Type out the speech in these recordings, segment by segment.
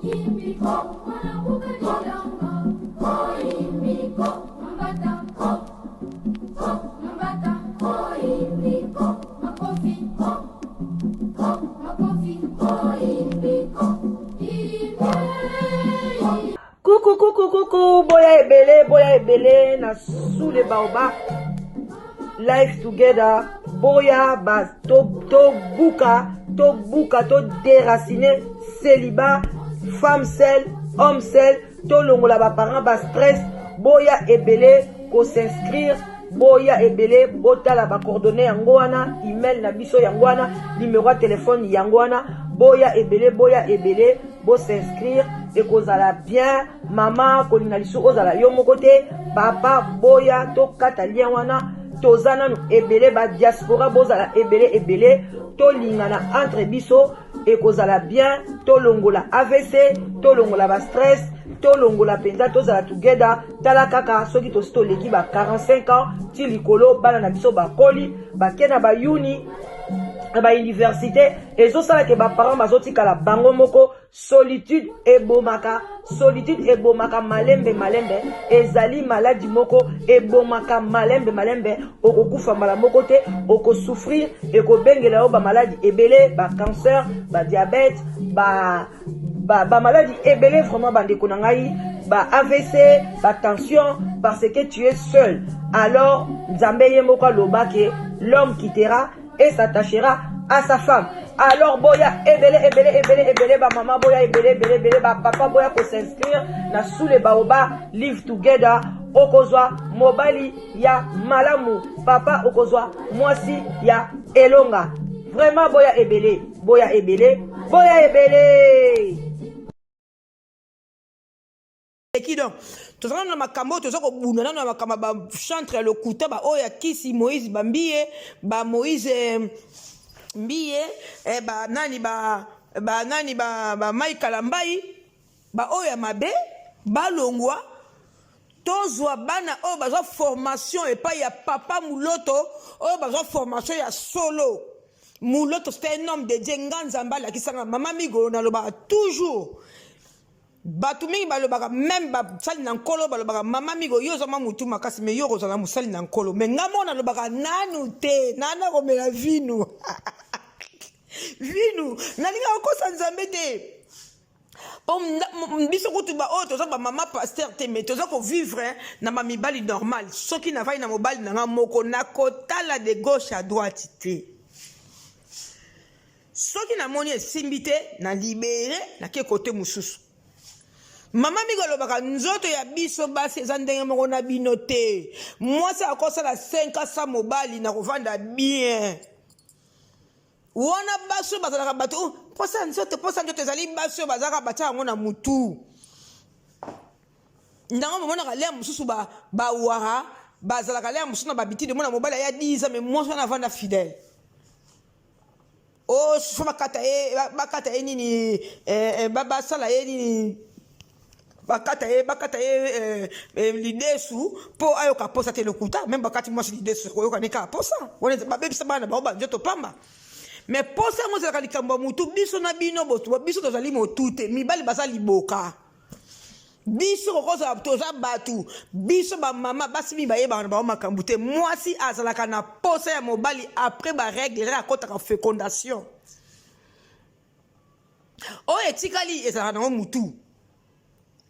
Coucou, coucou, coucou, boya ebele, boya ebele, na sous les baobabs, life together, boya ba to to buka, to buka, to déraciner, célibat, femme seule, homme seul, to longola ba parents ba stress, boya ebele ko s'inscrire, boya ebele botala ba coordonnées yango wana, email na biso yango wana, numéro ya téléphone yango wana, boya ebele, boya ebele, bo s'inscrire ekozala bien. Mama kolinga lisusu ozala yo moko te, papa boya tokata lien wana, toza nanu ebele ba diaspora, bozala ebele ebele, tolingana entre biso, ekozala bien. Tolongola AVC, tolongola ba stress, tolongola mpenza, tozala together. Tala kaka soki tosi toleki ba 45 ans ti likolo, bana na biso bakoli, bake na bayuni na bauniversité, ezosala ke baparent bazotikala bango moko. Solitude ebomaka, solitude ebomaka malembe malembe, ezali maladi moko ebomaka malembe malembe. Okokufa mbala moko te, okosouffrir, ekobengela yo bamaladi ebele, bacancer, badiabète, ba bamaladi ba ebele. Vraiment bandeko na ngai, ba AVC, batension, parce que tu es seul. Alors Nzambe ye moko aloba ke l'homme quittera et s'attachera à sa femme. Alors boya ebele ebele ebele ebele, bamama boya ebele ebele ebele, bapapa boya kos'inscrire na sous le baobab live together. Okozwa mobali ya malamu, papa okozwa mwasi ya elonga. Vraiment boya ebele, boya ebele, boya ebele. Eki donc toza nano na makambo oyo toza kobunda nano na makambo ya bachantre ya lokuta, baoyo ya kisi, Moïse Bambiye, ba Moïse Mbiye, banani, banani, ba Mike Kalambai, baoyo ya mabe balongwa. Tozwa bana oyo bazwa formation epai ya papa Muloto, oyo bazwa formation ya solo. Muloto, c'était un homme de Dieu. Nga Nzambe alakisanga mama Migo. Nalobaka toujours, bato mingi balobaka, même basali na Nkolo balobaka: "Mama Migo, yo oza mwa motu makasi, mais yo kozala mosali na Nkolo." Mais nga moko nalobaka nanu te, nana komela vinu vinu, nalingaka kokosa Nzambe te. Po biso kutu baoyo toza bamama pasteur te, mais toza kovivre na bamibali normal. Soki navai na mobali na nga moko, nakotala de gauche à droite te. Soki namoni esimbi te, na libere, nake kote mosusu. Mama Mingi alobaka nzoto ya biso basi eza ndenge moko na bino te. Mwasi akosala 5 asa mobali na kovanda bien wana. Basi oyo bazalaka bato, oh, posa nzoto, posa nzoto ezali basi oyo bazalaka batia yango na mutu. Ndango bomonaka lea mosusu bawara bazalaka lea mosusu na babitide. Mona mobali aya 10 ans, mais mwasi wana avanda fidèle. O fo bakata ye, bakata ye nini, basala ye nini, bakata ye, bakata ye lidesu mpo ayoka posa te. Lokuta. Même bakati mwasi lidesu, koyoka ne kaka posa wana. Babebisa bana bango banzoto pamba. Mais posa yango ezalaka likambo ya motu. Biso na bino, biso tozali motu te. Mibali baza liboka, biso kokozala toza bato. Biso bamama, basi mingi bayebaka na bango makambo te. Mwasi azalaka na posa ya mobali après barègle, kaka akɔtaka fécondation. Oyo etikali ezalaka nango mutu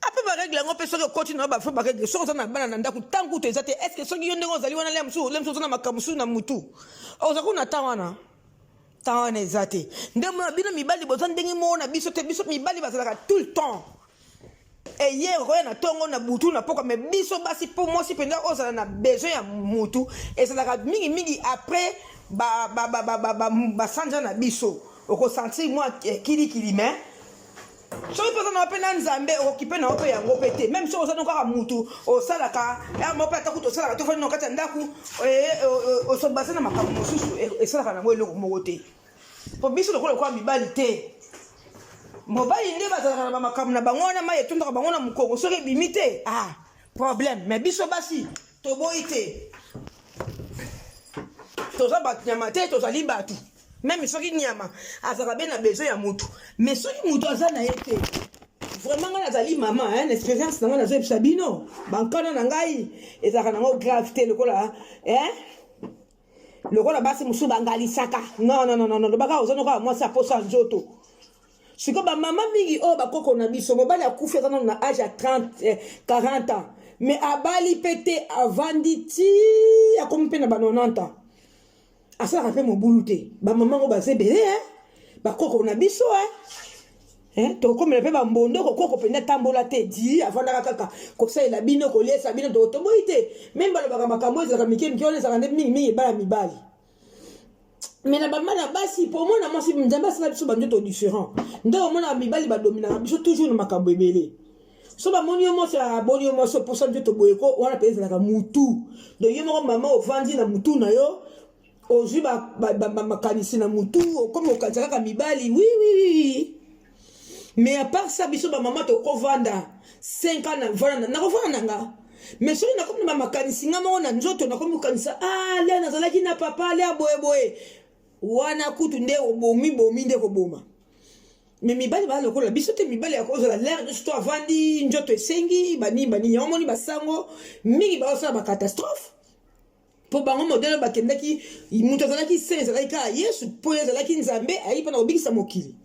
après barègle yango. Mpe soki okoti na yo bafo barègle, soki oza na bana na ndako, ntango kutu eza te. Est-ce soki yo ndenge ozali wana, lia mosusu, lia mosusu, oza na makambo mosusu na mutu, oza kuna ntan wana, ntan wana eza te. Nde mona bino mibali boza ndenge moko na biso te. Biso mibali bazalaka tout le temps, eye okoya na ntongo, na butu, na pokwa. Mais biso basi, mpo mwasi mpenza ozala na besoin ya mutu, ezalaka mingimingi après basanza na biso. Okosentir mwa kilikili, mais soki mpe oza na mpe na Nzambe, okoki mpe na yo mpe yango mpe te. Même soki oza no kaka mutu osalaka mo mpe, ata kutu osalaka, tofandi na kati ya ndako, osobase na makambo mosusu, esalaka nango eloko moko te. Po biso lokola lokola mibali te, mobali nde bazalaka na bamakambo na bango wana, mai etondaka bango na mokongo, soki ebimi te, ah, problème. Mais biso basi toboyi te, toza bato nyama te, tozali bato. Même soki nyama azalaka be na besoin ya mutu, mais soki mutu aza na ye te. Vraiment ngai nazali mama hein, na expérience na ngai nazoyebisa bino bankana na ngai ezalaka nango grave te lokola hein? Lokola basi mosusu bangalisaka. Non, non, non, non, lobaka oza noka mwasi aposa nzoto. Sikoyo bamama mingi oyo bakoko na biso, mobali akufi aza nano na age ya 30, 40 ans, mais abali mpe te, avandi ti akomi mpe na ba 90 ans, asalaka mpe mobulu te. Bamama yango baza ebele, hein? Bakoko na biso, hein? Hein? Tokomela mpe bambondo kokoko mpenza atambola te, di avandaka kaka kosalela bino, koliesa bino. Toboyi te, meme balobaka makambo ezalaka mike mike wana, ezalaka nde mingimingi ebala mibali. Me na bama na basi, mpo omona mwasi, Nzambe asala biso banzoto différent. Nde omona mibali badominaka biso toujours na makambo ebele. So bamoni yo mwasi, aboni yo mwasi oposa nzoto boye ko wana mpe ezalaka mutu. Donc yo moko mama ovandi na mutu na yo, ozwi makanisi na mutu, okomi kokanisa kaka mibali. Oui, oui, oui. Mais à part ça, biso bamama tokovanda 5 ans na vanda, nakovanda na nga. Mais soki nakomi na bamakanisi nga moko na nzoto, nakomi kokanisa, ah, lia nazalaki na papa lia boyeboye wana, kutu nde obomi bomi nde koboma. Me mibali baa lokola biso te. Mibali ya kozala lere nyonso to avandi, nzoto esengi banini banini. Yango moni basango mingi baosala bacatastrophe, mpo bango modele bakendaki, moto azalaki se ezalaki kaka Yesu, mpo ye azalaki Nzambe, ayaki mpona kobikisa mokili.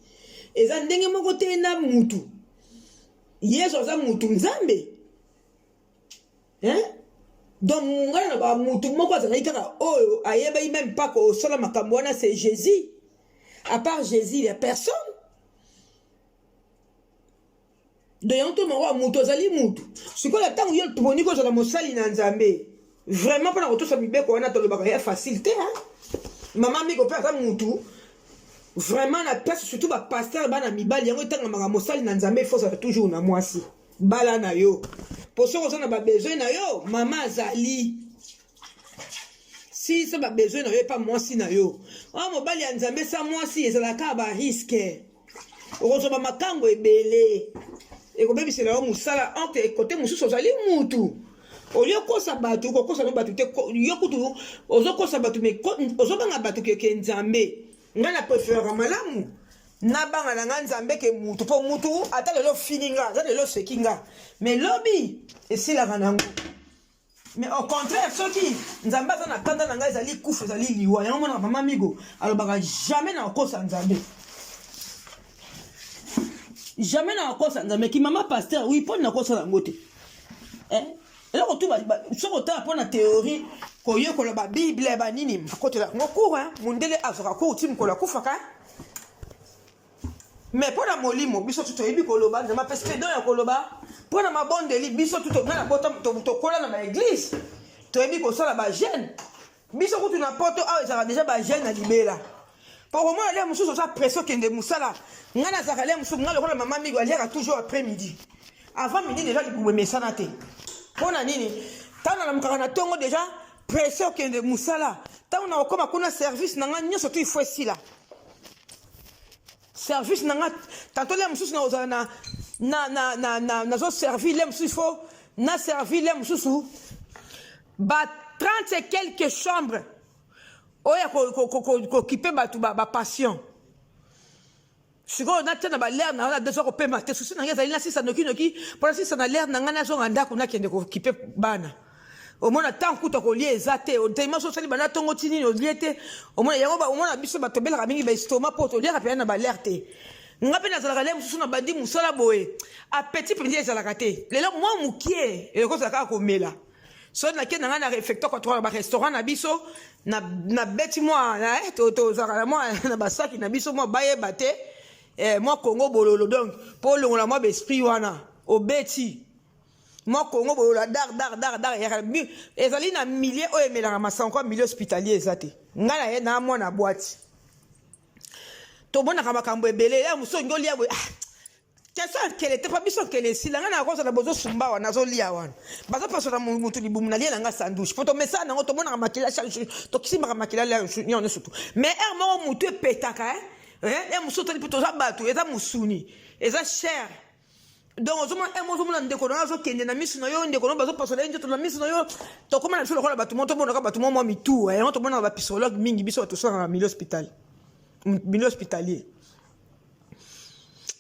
Eza ndenge moko te na mutu. Yesu aza mutu Nzambe, hein? Donc ngai na ba mutu moko azalaki kaka oyo ayebaki même pas kosala makambo wana, c'est Jésus. À part Jésus, il y a personne. Donc yango to moko mutu azali mutu. Sikoyo ntango yo toboni kozala mosali na Nzambe vraiment mpona kotosa mibeko wana, tolobaka ya facile te, hein? Mama Miko mpe aza mutu vraiment na place, surtout bapasteur bana mibali. Yango etangamaka mosali na Nzambe, ifo ozala toujours na mwasi, bala na yo, po soki oza na babesoin na yo, mama azali silisa babesoin na yo epa mwasi na yo. Oyo mobali ya Nzambe sa mwasi ezalaka barisque, okozwa bamakango ebele, ekobebisela yo mosala. Entre kote mosusu ozali mutu olie okosa bato, kokosa no bato te. Yo kutu ozokosa bato, me ozobanga bato keke Nzambe. Ngai na préféraka malamu nabanga na ngai Nzambe ke mutu, mpo mutu ata lelo ofini nga, ata lelo oseki nga, mais lobi esilaka nango. Mais au contraire, soki Nzambe aza na kanda na ngai, ezali kufa, ezali liwa. Yango monaka mama Migo alobaka jamais na kokosa Nzambe, jamais na kokosa Nzambe. Ki mama pasteur, oui, mpo nakosala yango te, eh? Eloko tu soki otala mpo na théorie, koyekola babible banini, akotela yango cours, mondele azwaka cours ti mokolo akufaka. Mais mpo na molimo, biso tu toyebi koloba. Nzambe apesi mpe don ya koloba. Mpo na mabondeli, biso tu ngai na bota, tokola na baeglise, toyebi kosala bajeûne. Biso kutu na Poto awa ezalaka déjà bajeûne na libela, po komona lia mosusu oza presse okende mosala. Ngai nazalaka lia mosusu, ngai lokola mama Migo aliaka toujours après midi, avant midi déjà libumu emesana te. Mpo na nini? Ntango nalamukaka na ntongo, déjà presse okende mosala. Ntango nakokóma kuna, service na ngai nyonso tu ifo esila. Service na nga tantôt lia mosusu nakozala na na na na na nazoservi lia mosusu, ifo na servi lia mosusu ba 30 et quelques chambres oyo ya kokipe bato, bapatient. Sikoyo natia na balere na nga deso kopema te. Susi na ngai ezali nasisa nokinoki, mpo nasisa na lere na ngai, nazonga ndako, nakende kokipe bana. Omona ntango kuta kolia eza te, tellement so osali banda ntongo ti nini olie te. Omona yango, omona biso bato tobelaka mingi baestomac, mpo toliaka mpenza na balere te. Nga mpe nazalaka le mosusu na bandi mosala boye, appétit mpenza ezalaka te. Lelo mwa mokie ekozala kaka komela. So nake na ngai na réfectoire, kwa toka barestaurant na biso, nabeti mwa, tozalaka na mwa na basaki na biso, mwa bayeba te, mwa Kongo bololo. Donc mpo olongola mwa baesprit wana, obeti mwa Kongo bololo, dar dar dar dar. Eyaka ezali na milieu oyo emelaka masango kwa milieu hospitalier eza te. Ngai na ye na mwana bwati, tomonaka makambo ebele ya mosu. Olingi olia boye, ah, question ya nkele te, mpo biso nkele esila. Ngai na kozala bozosumba wana, nazolia wana, bazopasola motu libumu, nalie na nga sandwich, mpo tomesana nango. Tomonaka makila, tokisimbaka makila nyonso tu. Mais heure moko motu epetaka e mosusu otali, mpo toza bato, eza mosuni, eza chair. Donc ozomona e ozomona ndeko na yo azokende na miso na yo, ndeko na yo bazopasola ye nzoto na miso na yo. Tokóma na biso lokola bato mo tomonaka bato mo mwa mitu yango, tomonaka bapsychologue mingi. Biso bato tosalaka na milieu hospital, milieu hospitalier.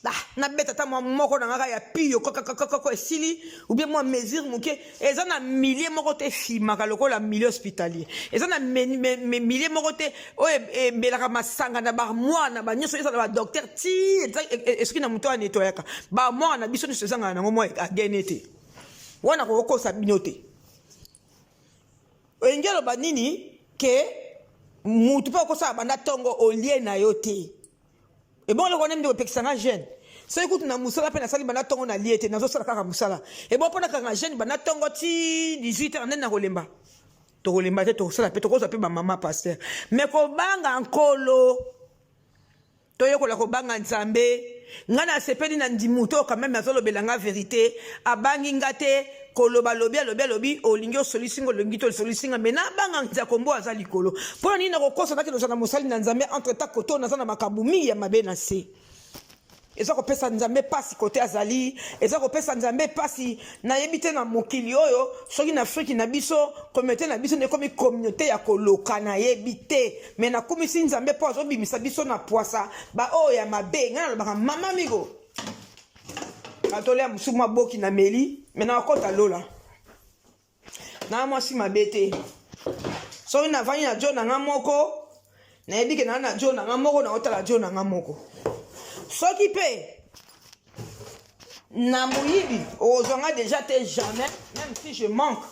Ah, nabeta ata mwa moko na ngaka ya piyo kokokokoko esili ou bien mwa mesure moke. Eza na milieu moko te efimaka lokola milieu hospitalier, eza na milieu moko te oyo ebelaka masanga na baarmoire na banyonso, ezala ba docteur ti esoki na moto oyo anetoyaka baarmoire na biso nyonso, ezangaka nango mwa agene te. Wana kokokosa bino te. Olingi oloba nini ke mutu mpe okosala banda ntongo olie na yo te? Ebongo eloko wana nde kopekisa nga jeune? Soki kutu na mosala mpe nasali banda ntongo na lie te, nazosala kaka mosala. Ebongo mpo nakanga jeune banda ntongo ti 18 heures, ndeni nakolemba? Tokolemba te, tokosala mpe, tokozwa mpe bamama pasteur. Me kobanga Nkolo, toyekola kobanga Nzambe. Nga nasepeli na ndimu to quand même azolobela nga vérité, abangi nga te koloba. Alobi, alobi, alobi, olingi osolisi nga, olingi to osolisi nga, me nabanga Nzakombo aza likolo. Mpo na nini nakokosa nakende kozala mosali na Nzambe entre temps koto naza na makambo mingi ya mabe na se? Eza kopesa Nzambe mpasi kote azali, eza kopesa Nzambe mpasi. Nayebi te na mokili oyo, soki na Afriki na biso, communauté na biso nde ekomi communauté ya koloka, nayebi te. Me nakumisi Nzambe mpo azobimisa biso na pwasa baoyo ya mabe. Ngai nalobaka, mama Migo atolia mosusu mwa boki na meli, me nakokɔta lola na mwasi mabe te. Soki navandi na jo na nga moko, nayebi ke naa na jo na nga moko, naotala jo na nga moko. Soki mpe na moyibi, okozwa nga déjà te, jamais. Même si je manque,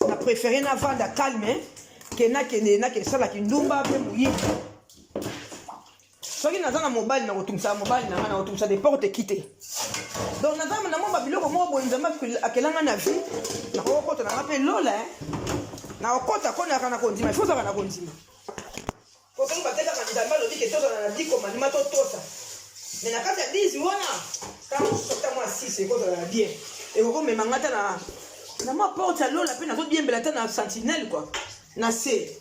na préféré navanda calme ke nakende nakesalaki ndumba mpe moyibi. Soki naza na mobali, nakotungisa mobali na ngai, nakotungisa n'importe qui te. Donc naza na mwa babiloko moko boye Nzambe akelanga na vie. Nakokokota na nga mpe lola, nakokota konaka na kondima. Ifo ozalaka na kondima. Po soki batekaka, Nzambe alobi ke tozala na 10 commandements, totosa. Me na kati ya 10 wana, ntango mosusu ata mwa 6 ekozala bien, ekokomema nga ata na mwa porte ya lola, mpe nazodiembela ata na sentinelle quoi na se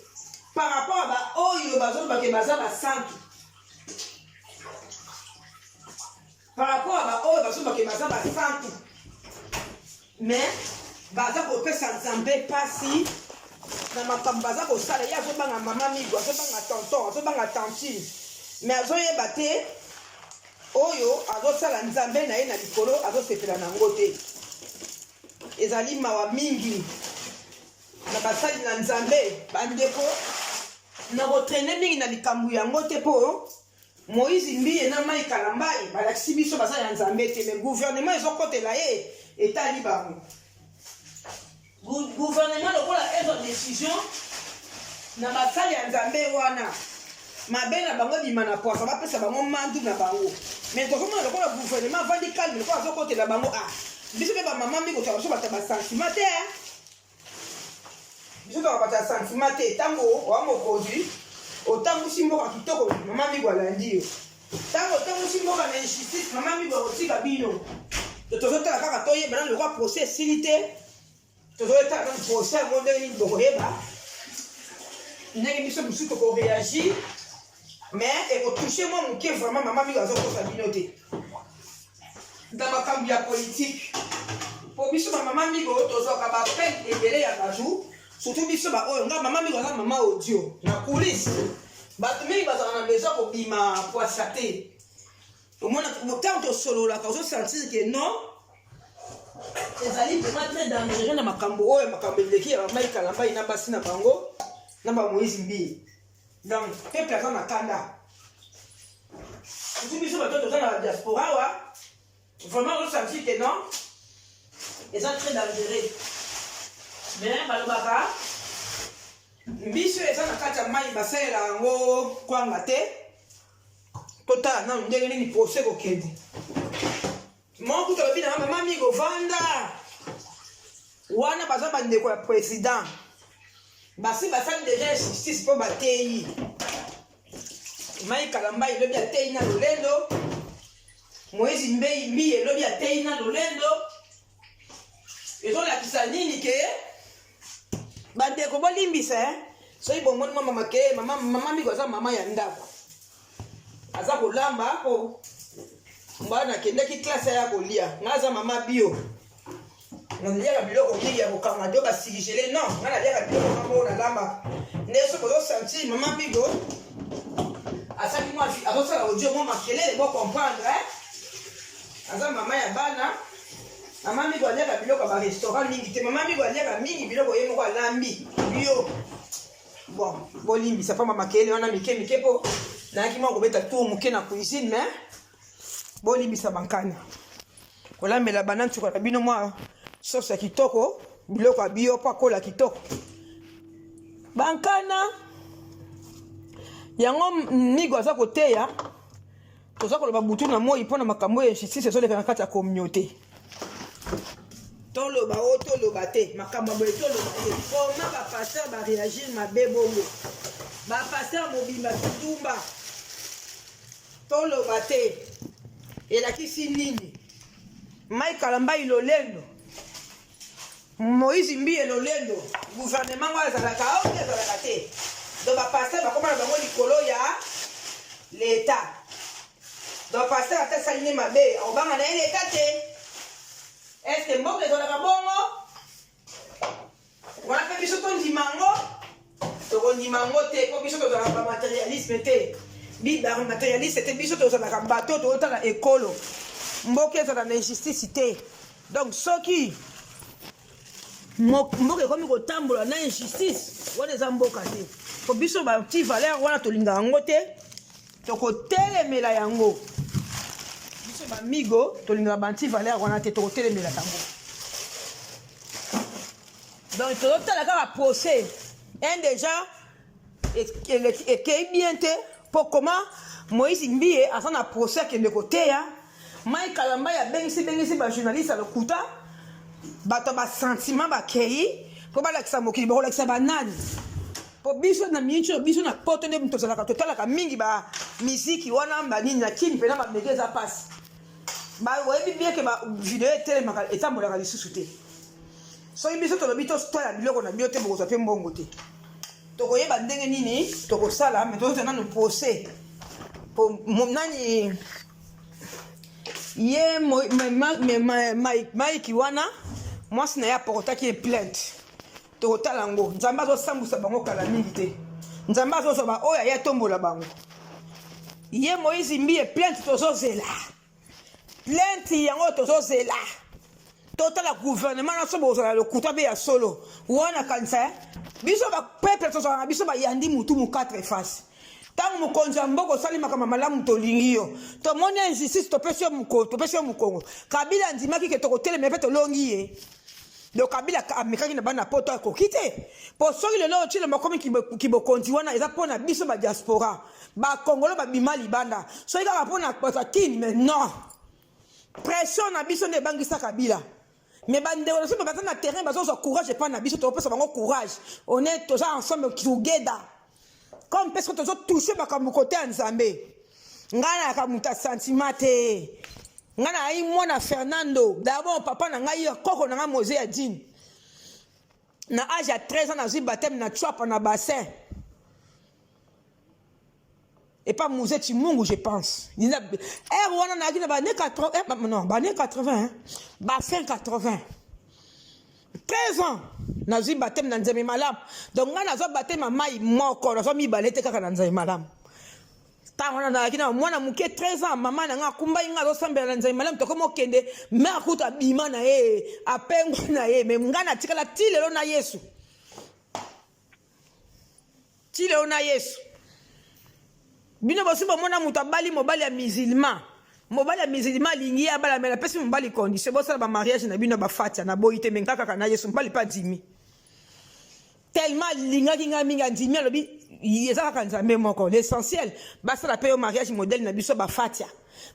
par rapport a baoyo bazolobake baza basantu, par rapport a baoyo bazolobake baza basantu, mais baza kopesa Nzambe mpasi na makambo baza kosala. Ye azobanga mama Migo, azobanga tonton, azobanga tantine, mais azoyeba te oyo azosala, Nzambe na ye na likolo azosepela na yango te. Ezali mawa mingi na basali na Nzambe. Bandeko, na kotraîner mingi na likambo yango te, mpo Moïse Mbiye na Mai Kalambai balakisi biso baza ya Nzambe te. Mais gouvernement ezokotela ye, etali bango. Gouvernement lokola ezwa décision na basali ya Nzambe wana, mabe na bango ebima na poasa, bapesa bango mandu na bango. Mais tozomona lokola gouvernement avandi calme, lokola azokotela bango. Ah, biso mpe bamama mingi kozala biso bato ya basentiment te, biso toka bato ya sentiment te. Ntango owa mokonzi, otambwisi mboka kitoko, mama Migo alandi yo. Ntango otambwisi mboka na injustice, mama Migo akotika bino. Tozotala kaka, toyeba nano lokwa procès esili te. Tozotala nano procès yango ndenge nini, bokoyeba ndenge biso mosusu tokoréagir. Mais ekotouche mwa moke vraiment. Mama Migo azokosa bino te na makambo ya politike, po biso bamama Migo tozwaka baappel ebele ya bato, surtout biso baoyo. Nga mama Migo aza mama audio na coulisse. Bato mingi bazalaka na besoin kobima pwasa te. Omona, ntango tosololaka, ozosentir ke non, ezali vraiment très dangereux na makambo oyo, makambo eleki ya bamai Kalambai na basi na bango na bamoïse Mbiye. Donc peuple aza na kanda, surtout biso bato toza na diaspora awa. Vraiment ozosentir ke non, eza très dangereux. Mais balobaka mbisi oyo eza na kati ya mai, basalela yango kwanga te. Totala nano ndenge nini procès kokende. Moko kutu alobi na mama Migo, vanda wana, baza bandeko ya président, basi basali déjà justice mpo bateyi Mai Kalambai elobi ateyi na lolendo, Moïse Mbei Mbi elobi ateyi na lolendo. Ezolakisa nini ke bandeko bolimbisa, eh? Soki bomoni mwa mama ke mama Migo aza mama ya ndako, aza kolamba po mbala nakendaki classe ya kolia. Nga aza mama bio, naliaka biloko mingi ya kokanga to basurgelés non. Nga naliaka biloko nga moko nalamba. Nde soki ozosentir mama Migo Asali mwa azosala audio mwa makelele bo comprendre eh? Aza mama ya bana. Mama Migo aliaka biloko ya ba restaurant mingi te. Mama Migo aliaka mingi biloko ye moko alambi bio. Bon, bolimbisa pamba makelele wana mike mike mpo nayaki mwa kobeta tour moke na cuisine mais bolimbisa bankana kolambela bana nsuka na bino mwa sauce ya kitoko biloko ya bio mpo akola kitoko bankana yango migo aza koteya toza koloba butu na moi mpo na makambo ya justice ezoleka na kati ya communauté toloba o toloba te makambo ya boye toloba te koma bapasteur bareagir mabe bongo bapasteur mobimba kindumba Toloba te elakisi nini? Mike Kalambayi lolendo, Moïse Mbiye lolendo, gouvernement ngo azalaka au te azalaka te. Donc ba pasteur bakoma na bango likolo ya l'etat. Donc pasteur ata asali ne mabe akobanga na ye l'etat te. Est-ce que mboka ezalaka bongo? Wana mpe biso tondima yango? Tokondima yango te, mpo biso tozalaka bamaterialisme te, bamaterialiste te. Biso tozalaka bato tozotala ekolo, mboka ezala na injustice te. Donc soki mboka ekomi kotambola na injustice, wana eza mboka te. Mpo biso bati valeur wana tolingaka yango te, tokotelemela yango. Biso bamigo tolingaka banti valeur wana te, tokotelemela yango. Donc tozotala kaka procès un déjà ekei bien te mpo koma Moïse Mbiye aza na procès akende koteya. Mike Kalambay abengisi bengisi bajournaliste ya lokuta, bato ya basentiment bakei mpo balakisa mokili, bakolakisa banani? Mpo biso na miniti oyo biso na poto nde tozalaka totalaka mingi ba miziki wana banini na kini mpena bamege eza mpasi. Oyebi bien ke ba video etelemaka etambolaka lisusu te. Soki biso tolobi totala biloko na bino te, bokozwa mpe mbongo te. Tokoyeba ndenge nini tokosala, me tozozwa nanu procès po nani ye Mike wana mwasi na ye aportaki ye plainte. Tokotala yango. Nzambe azosambwisa bango kala mingi te. Nzambe azozwa baoyo aye atombola bango. Ye Moïse Mbiye plainte tozozela, plainte yango tozozela. Totala gouvernement na so bozala lokuta mpe ya solo wana. Kanisa biso bapeuple tozala na biso bayandi mutu mu quatre face. Ntango mokonzi ya mboka osali makambo malamu, tolingi yo. Tomoni injustice, topesi yo mokongo. Kabila andimaki ke tokotelemela mpe tolongi ye. Donc Kabila amekaki na bana poto, akoki te. Mpo soki lelo Tshilombo akomi kibokonzi wana, eza mpo na biso badiaspora bakongolo babima libanda. Soki kaka mpo na bato ya kini, mais non, pression na biso nde ebangisa Kabila. Mais bandeko na biso baza na terrain bazozwa courage epai na biso, tokopesa bango courage. On est toza ensemble together comme mpe soki tozotouche makambo kote ya Nzambe. Ngai nayaka moto ya sentiment te. Ngai nayi mwana Fernando d'abord, papa na ngai, koko na ngai Mose ya dine. Na age ya 13 ans nazwi baptême na Tswapa na bassin epa Musée Chimungu, je pense. Ere wana nayaki na bane 80, non, bane 80, ba fin 80, 13 ans nazwi baptême na Nzambe malamu. Donc ngai nazwa baptême ya mai moko, nazwa mibale te, kaka na Nzambe malamu. Ntango wana nazalaki na mwana moke, 13 ans, mama na ngai akumbai ngai, azosambela na Nzambe malamu. Tokomi okende, me akuta abima na ye, apengwa na ye, me ngai natikala ti lelo na Yesu, ti lelo na Yesu. Bino bosi bomona moto abali mobali ya musulman, mobali ya musulman alingi ye abala, me napesi mobali condition: bosala bamariage na bino bafatia, naboyi te, me nga kaka na Yesu. Mobali mpe andimi, tellement alingaki ngai mingi, andimi, alobi eza kaka Nzambe moko, l'essentiel basala mpe yo mariage modèle na biso bafatia.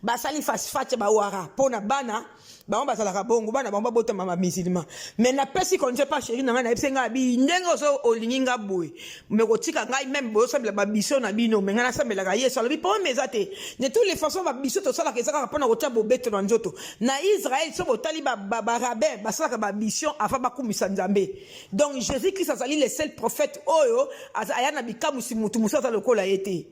Basali fatia bawara mpo na bana bango bazalaka bongo, bana bango babotama bamusulman. Mais napesi condition pa chéri na ngai, nayebisi ngai abi ndenge ozo olingi nga boye, me kotika ngai meme boye osambela babiso na bino, me ngai nasambelaka Yesu. Alobi problème eza te. De toutes les façons, babiso tosalaka eza kaka mpona kotia bobeto na nzoto. Na Israel, so botali barabin basalaka babision avant bakumisa Nzambe. Donc Jésus Christ azali le seul prophète oyo aya na bikamwisi, mutu mosusu aza lokola ye te.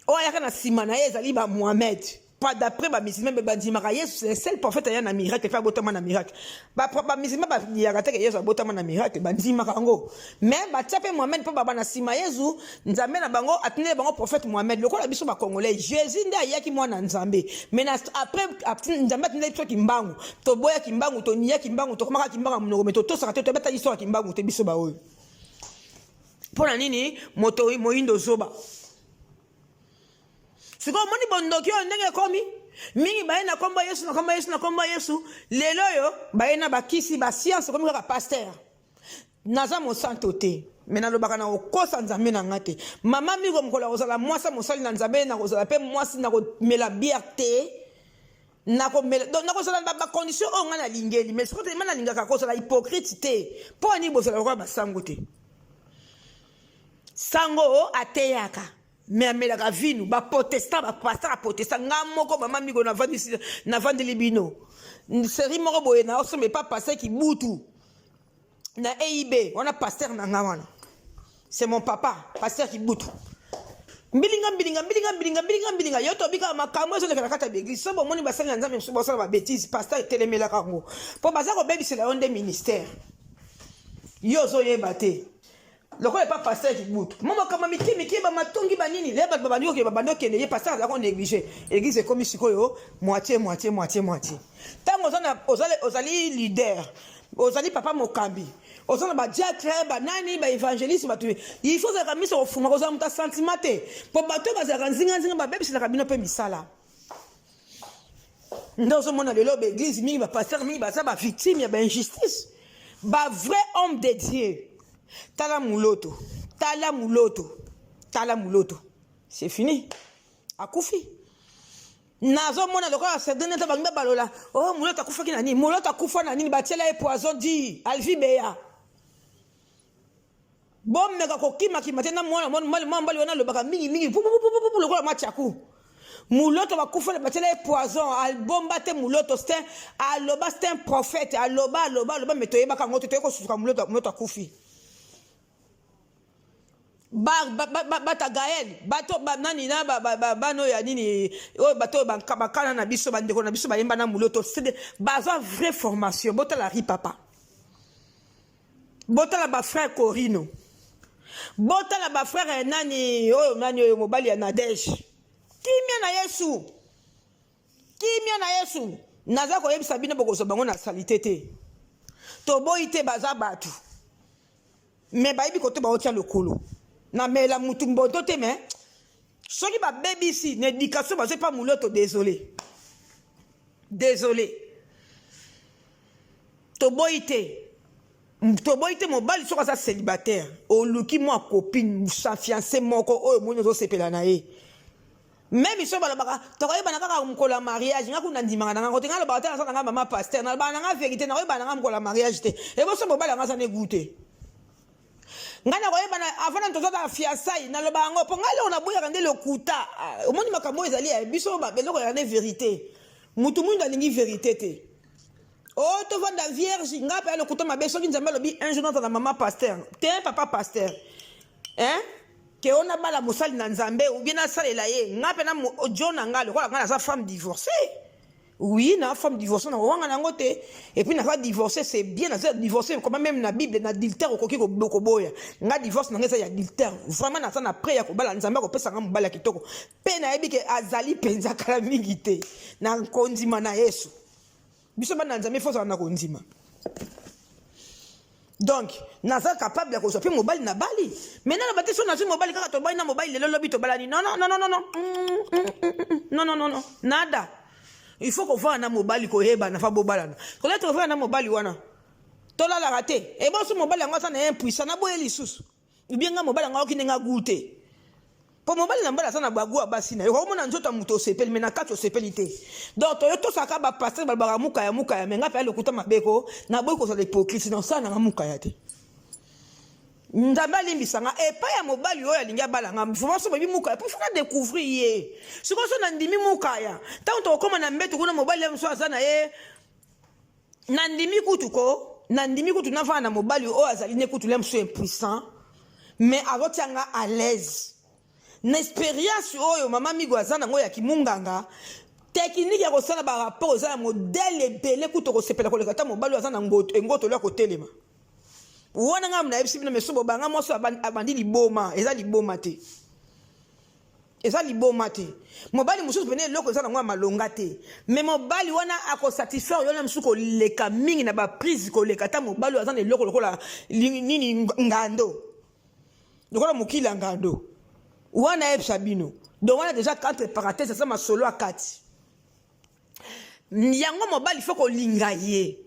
Oyo ayaka na nsima na ye ezali bamohamed. Pas d'après ba musulmans mais bandimaka Yesu, c'est le seul prophète aya na miracle mpe abotama na miracle. Ba musulmans bandiyaka te ke Yesu abotama na miracle, bandimaka yango. Mais batia mpe Mohamed mpo baba na nsima Yesu, Nzambe na bango atindeli bango prophète Mohamed. Lokola biso ba Congolais, Jésus nde ayaki mwana Nzambe. Mais na après Nzambe atindeli biso Kimbangu. Toboya Kimbangu, toniya Kimbangu, tokomaka Kimbangu ya monoko mais totosaka te, toyebata histoire ya Kimbangu te biso baoyo. Mpo na nini moto moyindo zoba? Sikoyo omoni bondoki oyo ndenge ekomi mingi, baye na kombo Yesu, na kombo Yesu, na kombo Yesu. Lelo oyo baye na bakisi, bascience, ekomi kaka pasteur. Naza mosanto te, me nalobaka na kokosa Nzambe na nga te. Mama Miko, mokolo ya kozala mwasi mosali na Nzambe, nakozala mpe mwasi, nakomela bière te, nakomela, donc nakozala na bacondition oyo ngai nalingeli. Mais soki telema nalingaka kozala hypocrite te. Mpo ani bozala lokola basango te? Sango ateyaka me amelaka vinu. Baprotestant, bapasteur ya protestant, nga moko mama Miko navandeli bino série moko boye na osomba epa pasteur Kibutu na EIB wana. Pasteur na nga wana, c'est mon papa, pasteur Kibutu. Mbilinga mbilinga, mbilinga mbilinga, mbilinga mbilinga. Yo tobika makambo ezoleka na kati ya baeglise. So bomoni basali na Nzambe mosusu basala babêtises, pasteur etelemelaka yango mpo baza kobebisela yo nde ministère. Yo ozoyeba te lokola epa pasteur Kibutu mo makambo mike mike, bamatongi banini le bato babandi kokende, babandi okende, ye pasteur azalaka néglige. Église ekomi sikoyo moitié moitié, moitié moitié. Ntango ozali leader, ozali papa mokambi, oza na badiacre, banani, baévangéliste, bato, il faut ozalaka miso kofunga, kozala moto ya sentiment te, mpo bato oyo bazalaka nzinganzinga babebiselaka bino mpe misala. Nde ozomona lelo baeglise mingi, bapasteur mingi baza bavictime ya bainjustice. Bavrai homme de Dieu, tala Muloto, tala Muloto, tala Muloto, c'est fini, akufi. Nazomona lokola Cédric nete bangi babalola: "Oh, Muloto akufaki na nini? Muloto akufa na nini?" Batiela ye poison di Alvi Beya. Bomeka kokimakima te na mwana mwa mobali wana alobaka mingimingi pupupupupu lokola matiaku. Muloto bakufa, batiela ye poison, abomba te. Muloto c'est aloba, c'est un prophète, aloba, aloba, aloba, me toyebaka yango te. Toye kosusuka Muloto, Muloto akufi. Bata Gael, bato nani na bana oyo ya nini oyo, bato oyo bakana na biso, bandeko na biso bayemba na Muloto, bazwa vraie formation. Botala Ri Papa, botala bafrère Corino, botala bafrère nani oyo, nani oyo, mobali ya Nadege. Kimia na Yesu, kimia na Yesu. Naza koyebisa bino, bokozwa bango na salite te. Toboyi te, baza bato, me bayebi kote baotia lokolo. Namela mutu mboto te, me soki babebisi na éducation bazwi pa Muloto, désolé, désolé. Toboyi te, toboyi te. Mobali soki aza célibataire, oluki mwa copine, sa fiancé moko oyo omoni ozosepela na ye, même so balobaka tokoyebana kaka mokolo ya mariage, nga kuna ndimaka na ngango te. Nga lobaka te, naza nanga mama pasteur, nalobaka nanga vérité, nakoyebana nanga mokolo ya mariage te. Eboso mobali yanga aza na egu te, ngai nakoyebana avant na toza na fiançailles. Naloba yango mpo ngai eloko naboyaka nde lokuta. Omoni makambo oyo ezali ya biso, eloko ya nde vérité. Mutu mwindu alingi vérité te. O tovanda vierge, ngai mpe lokuta mabe. Soki Nzambe alobi un jour nazala mama pasteur te, papa pasteur, hein, ke o nabala mosali na Nzambe ou bien nasalela ye, ngai mpe na jo na ngai, lokola ngai naza femme divorcée, oui, na femme divorcée, na kowanga nango te. Et puis naza divorcé, c'est bien, naza divorcé comment même na Bible na adultère okoki koboya. Nga divorce na ngai eza ya adultère. Vraiment naza na prêt ya kobala. Nzambe akopesa nga mobali ya kitoko mpe nayebi ke azali mpenza kala mingi te na kondima na Yesu. Biso bana Nzambe, faut ozala na kondima. Donc naza capable ya kozwa mpe mobali na bali. Maintenant naloba te so nazwi mobali kaka, tobali na mobali lelo, lobi tobalani. Non, non, non, non, non, non, non, non, non, nada. Il faut kovanda na mobali, koyebana, fa bobalana. Koza tovanda na mobali wana, tolalaka te. Eboso mobali yango aza na ye impuissant, naboye lisusu ubie nga mobali yango ayoki ndenge agu te, mpo mobali na mobali aza na bagu ya basi na yo. Omona nzoto ya moto osepeli, me na kati osepeli te. Donc toyo tosaka bapasteur balobaka mukaya mukaya, me nga mpe alokuta mabeko. Naboyi kozala hypocrite, na osala nanga mukaya te. Nzambe alimbisa nga epai ya mobali oyo alingi abala nga. Vraiment so boyebi mukaya, mpo funa découvrir ye. Sikoyo so nandimi mukaya, ntango tokokóma na mbeto kuna, mobali ya mosu aza na ye, nandimi kutu ko nandimi kutu navanda na mobali oyo azali ne kutu le mosu impuissant, mais azotia nga à l'aise na expérience oyo mama Migo aza nango ya kimunganga. Technique ya kosala ba rapport eza ya modèle ebele kutu okosepela koleka ata mobali oyo aza na engotolo ya kotelema. Wana ngai nayebisi bino meso bobanga mwasi abandi liboma, eza liboma te. Eza liboma te. Mobali mosusu pene eloko eza nango ya malonga te. Mais mobali wana akosatisfaire yo na mosusu koleka mingi na ba prise koleka ata mobali oyo aza na eloko lokola nini ngando. Lokola mokili ya ngando. Wana ayebisa bino. Donc wana deja entre parenthèse eza masolo ya kati. Yango mobali faut kolinga ye.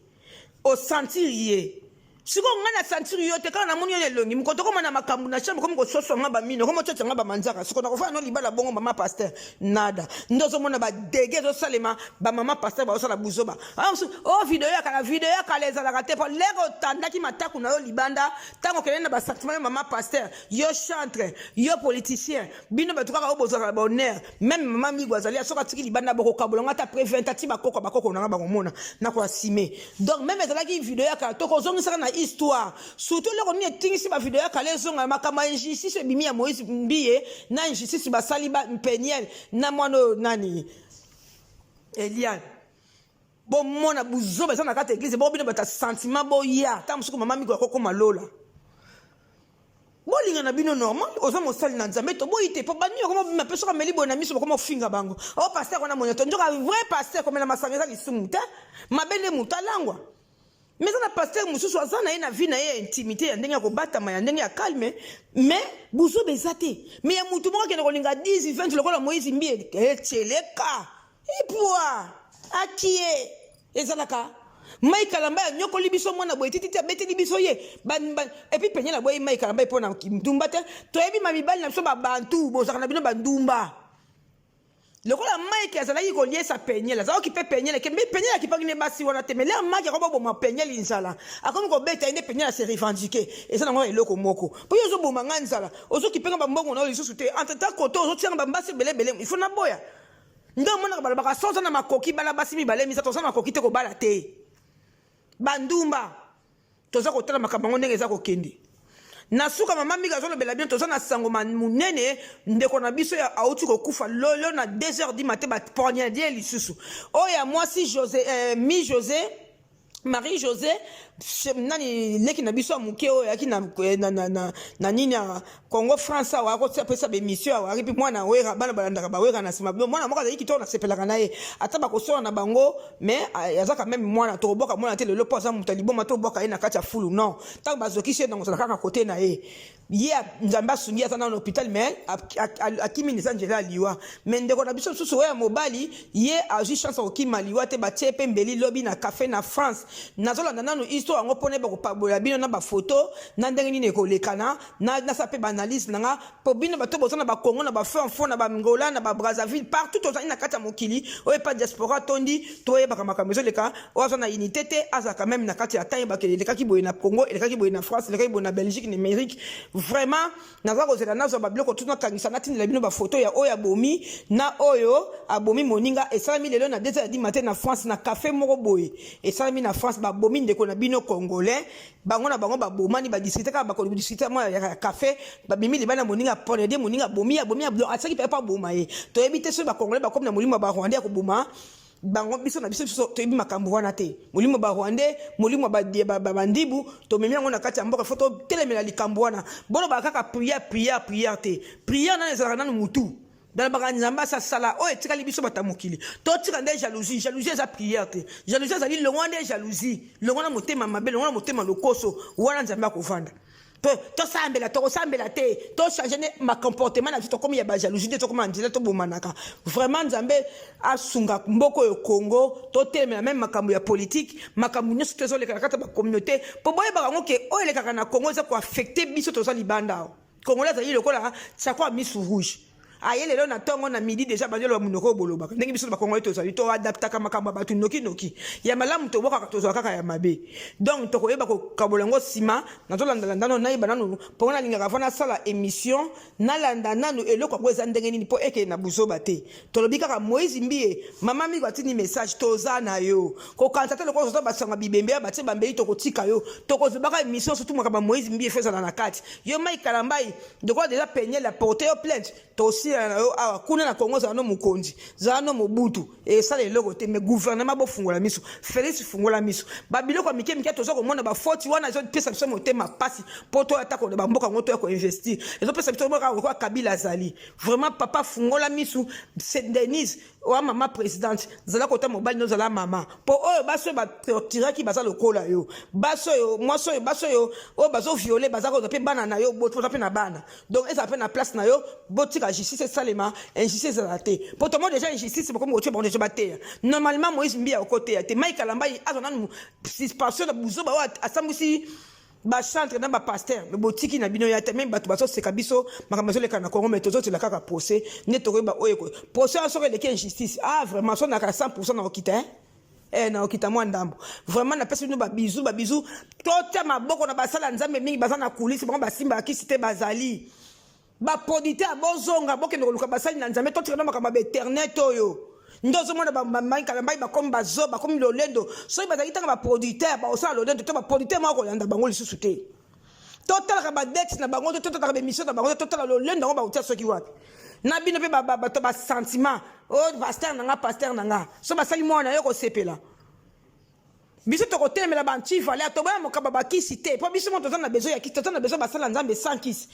Osentir ye. Sikoyo ngai na sentir yo te kaka namoni yo na elongi moko tokoma na makambo na chambre komi kososwa nga bamino komi otiatia nga bamanzaka sikoyo nakofanda no libala bongo mama pasteur nada nde ozomona badege ezosalema bamama pasteur bazosala buzoba ah, o oh, video ya kala video ya kala ezalaka te mpo lere otandaki mataku na yo libanda ntango okende na basentiment yo mama pasteur yo chantre yo politicien bino bato kaka oyo bozalaka na bahonneur meme mama migo azali soki atiki libanda bokokabola nga ata après 20 ati bakoko bakoko na nga bakomona na koasime donc meme ezalaki video ya kala tokozongisaka na histoire surtout eloko nini etingisi bavideo ya kala ezonga makambo ya injustice ebimi ya moïse mbiye na injustice basali ba peniel na mwana oyo nani eliane bomona buzoba eza na kati ya eglise bo bino bato ya sentiment boya ntango mosuku mama miko akokoma lola bolinga na bino normal oza mosali na nzambe toboyi te mpo banini bakoma bima mpe soki ameli boye na miso bakoma ofinga bango o oh, paster wana monioto nzoka vrai paster komela masanga eza lisumu te mabe nde moto alangwa mais eza na paster mosusu aza na ye na vie na ye ya intimité ya ndenge ya kobatama ya ndenge ya calme mais buzoba eza te mais ya motu moko akende kolinga 10 20 lokola moïse mbi eceleka epua akie ezalaka mai kalamba anyokoli biso mwana boye tititi abeteli biso ye epuis penye na boye mai kalamba mpo na ndumba te toyebi ma mibali na biso babantu bozalaka na bino bandumba lokola mike azalaki koliesa peniel azalaki mpe peniel kembe peniel akipaki nde basi wana te mais lere mike akomi koboma peniel nzala akomi kobeta ye nde peniel ase revendique eza nango eloko moko mpo yo ozoboma ngai nzala ozokipe nga bambongo na yo lisusu te entre temps kote ozotia nga bambasi ebele ebele il faut naboya nde omonaka balobaka so oza na makoki bala basi mibale misato oza na makoki te kobala te bandumba toza kotala makambo yango ndenge eza kokende na suka mama mika azolobela bino toza na sango monene ndeko na biso ya auti kokufa lolo na 2 heures du matin bapoignardie lisusu oyo ya mwasi jose eh, mi jose Marie José nani leki na biso ya moke oyo ayaki na, eh, na, na, na, na nini ya Congo France awa akopesa baemission awa ayaki mpe mwana wera bana balandaka bawera na nsima mwana moko azalaki kitoko nasepelaka na ye ata bakosona na bango mais eh, aza quand même mwana tokobwaka mwana te lelo mpo aza moto ya liboma tobwaka ye na kati ya fulu non ntango bazokisi ye nango ozala kaka kote na ye ye nzambe asungi aza nano hôpital mais akimi eza nzela ya liwa mais ndeko na biso mosusu oyo ya mobali ye azwi chance ya kokima liwa te batie mpe mbeli lobi na cafe na france nazolanda nano histoire yango mpo nayeba kopabola bino na bafoto na ndenge nini ekolekana nasala mpe baanalyse na nga mpo bino bato boza na bacongo na bafin fond na bangola na babrazzaville partout tozali na kati ya mokili oyo epa diaspora tondi toyebaka makambo ezoleka oyo aza na unité te azalaka meme na kati ya temps yebaka elekaki boye na congo elekaki boye na france elekaki boye na belgique na amérique vraiment naza kozela nazwa babiloko tu nakangisa natindela bino bafoto ya oyo abomi na oyo abomi moninga esalami lelo na 2 ya du matin na france na cafe moko boye esalami na france babomi ndeko na bino congolais bango na bango babomani badiscute kaka bakodiscute mwa ya cafe babimi libanda moninga poignarde moninga abomi abomi atiaki mpe aboma ye toyebi te soki bacongolais bakomi na molimo ya barwandais ya koboma bango biso na biso biso toyebi makambo wana te molimo ba rwandais molimo ba bandibu tomemi yango na kati ya mboka fo totelemela likambo wana bolobaka kaka prière prière prière te prière nani ezalaka nanu mutu balobaka nzambe asasala oyo etikali biso bato ya mokili totika nde jalousie jalousie eza prière te jalousie ezali longwa nde jalousie longwa na motema mabe longwa na motema lokoso wana nzambe akovanda tosambela tokosambela te tochange nde macomportement na biso tokomi ya bajalousie nde tokoma nzela tobomanaka vraiment nzambe asunga mboka oyo congo totelemela meme makambo ya politike makambo nyonso to ezoleka na kati ya bacommunauté mpo boyebaka yango ke oyo elekaka na congo eza koaffecte biso toza libanda awa congolais azali lokola tsako ya misu rouge aye lelo na ntongo na midi deja bandi oloba monoko oyo bolobaka ndenge biso na bakongole tozali toadaptaka makambo ya bato nokinoki ya malamu tobwakaka tozwa kaka ya mabe donc tokoyeba kokabola yango nsima nazolandalanda nano nayeba nanu mpo nalingaka va nasala émission nalanda nanu eloko yango eza ndenge nini mpo ekende na buzoba te tolobi kaka moïse mbiye mama miko atindi message toza na yo kokanisa te lokola oza basanga bibembe ya batie bambeli tokotika yo tokozobaka émission surtout makambo ya moïse mbiye fo ezala na kati yo mai kalambai lokola deja peniel aporte yo plainte tosi. Okosila na yo awa kuna na Congo, zala no mokonzi, zala no Mobutu, esala eloko te. Mais gouvernement, bofungola miso. Félix, fungola miso. Babiloko ya mike mike toza komona, bafoti wana ezopesa biso motema pasi mpo toya ta koloba mboka yango, toya koinvestir, ezopesa biso mboka lokola Kabila azali. Vraiment, papa, fungola misu. Denise oya mama présidente, zala kota mobali no, ozala mama, mpo oyo basi oyo batorturaki baza lokola yo. Basi oyo, mwasi oyo, basi oyo oyo bazovioler, baza kozwa mpe bana na yo, boza mpe na bana. Donc ezala mpe na place na yo. Botika justice esalema, injustice ezala te, mpo tomo déjà injustice bokomi kotia bango déjà bateya. Normalement Moïse Mbiya okoteya te. Mike Kalambay azwa nanu suspension na buzoba oyo asambwisi bachantre na bapasteur. Me botiki na bino ya te. Même bato bazoseka biso, makambo ezoleka na Congo, mais tozotela kaka procès nde tokoyeba oyo procès wana soki eleki injustice. Ah, vraiment, so naka 100 na okita, na okita mwa ndambo. Vraiment, napesi bino babisous, babisous. Totia maboko na basala Nzambe mingi baza na coulisse, bango basimbaka kisi te. Bazali baproducteur, bozonga, bokende koluka basali na Nzambe. Totika na makambo ya bainternet oyo nde ozomona bamai bakomi bazo, bakomi lolendo. Soki bazalaki ntango baproducteur baosala lolendo to baproducteur moko kolanda bango lisusu te. Totalaka badate na bango te, totalaka baémission na bango te, totala lolendo yango bautia soki wapi. Na bino mpe bato basentiment oyo, pasteur na nga, pasteur na nga, so basali mwana yo kosepela. Biso tokotelemela banti-valeurs, toboya mokaba bakisi te, mpo biso mo toza na besoin ya kisi, toza na besoin basala Nzambe sans kisi,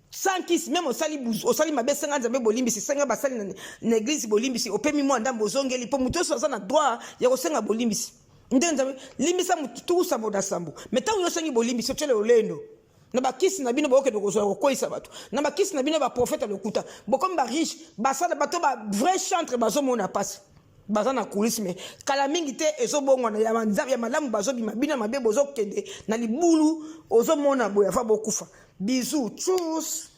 sans kisi. Même osali, osali mabe, senga Nzambe bolimbisi, senga basali na église bolimbisi, opemi mwa ndambo, ozongeli, mpo moto nyonso aza na droit ya kosenga bolimbisi. Nde Nzambe limbisa motu tuku sambo na sambo. Mais ntango yo osengi bolimbisi, otyele olendo na bakisi na bino, bokokende kozwa kokweyisa bato na bakisi na bino. Baprofete ya lokuta bokomi bariche, basala bato ba vrai chantre bazomona mpasi, baza na coulisse. Mais kala mingi te ezobongwana ya Nzambe ya malamu bazobima, bino ya mabe bozokende na libulu. Ozomona boye afa bokufa. Bisous, tchuss.